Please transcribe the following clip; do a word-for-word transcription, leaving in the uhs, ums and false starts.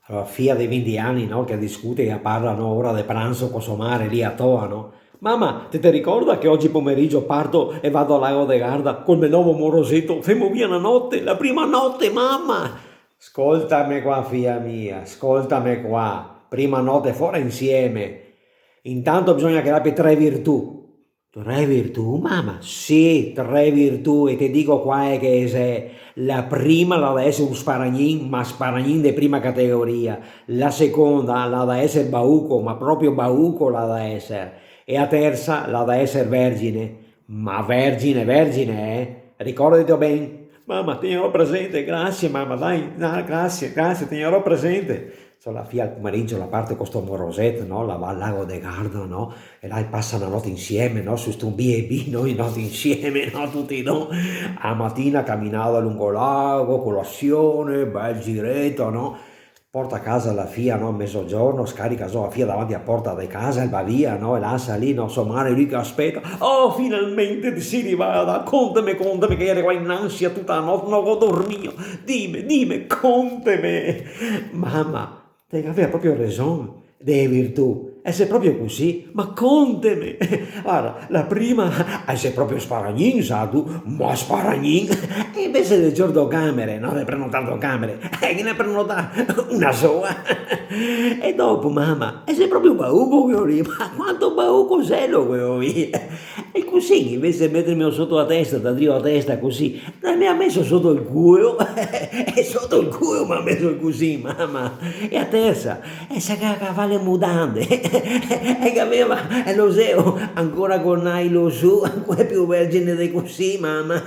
La fia de vinti ani, no? Che discute e parla, no? Ora de pranzo co so mare lì a toa, no? "Mama, te, te ricorda che ogi pomerigio parto e vado a Lago de Garda col me novo moroseto? Femo via na note, la prima note, mama!" "Scoltame qua, fia mia, scoltame qua. Prima note fora insieme. Intanto bisogna che l'abi tre virtù." "Tre virtù, mama?" "Sì, tre virtù, e te digo quae che xe. La prima la da eser un sparagnin, ma sparagnin de prima categoria. La seconda la da eser bauco, ma proprio bauco la da eser. E a tersa la da eser vergine, ma vergine, vergine, eh? Ricordetelo ben." "Mama, tegnerò presente, grasie, mama, dai, dai, grasie, grasie, tegnerò presente." Insoma, la fia al pomerigio la parte co sto moroset, no? La va al Lago de Garda, no? E là i pasa na note insieme, no? Su sto B e B, no? I note insieme, no? Tuti, no? A matina caminada lungo lago, colasion, bel gireto, no? Porta a casa la fia, no? A mezogiorno, scarica zo la fia davanti a porta de casa e va via, no? E lasa lì, no? So mare lì che la speta. "Oh, finalmente te si rivada! Conteme, conteme, che ieri qua in ansia tuta la note no go dormio. Dime, dime, conteme!" "Mama, te gavea proprio reson de virtù. E xe proprio cusì, ma conteme!" "Varda, la prima, eh, xe proprio sparagnin, satu, ma sparagnin. E invese de cior do camere, no? De prenotar do camere, eh, ghe ne prenotà na soa. E dopo, mama, e xe proprio bauco queo lì, ma quanto bauco xelo queo lì! E cusì, invese de metermelo soto a testa, da drio a testa, cusì, la me ga meso soto el culo." "E soto el culo me ga meso cusì, mama. E a tersa, e se ga cavà le mudande, e che gaveva lo zeo ancora col nailo su, ancora pì vergine de cusì, mama."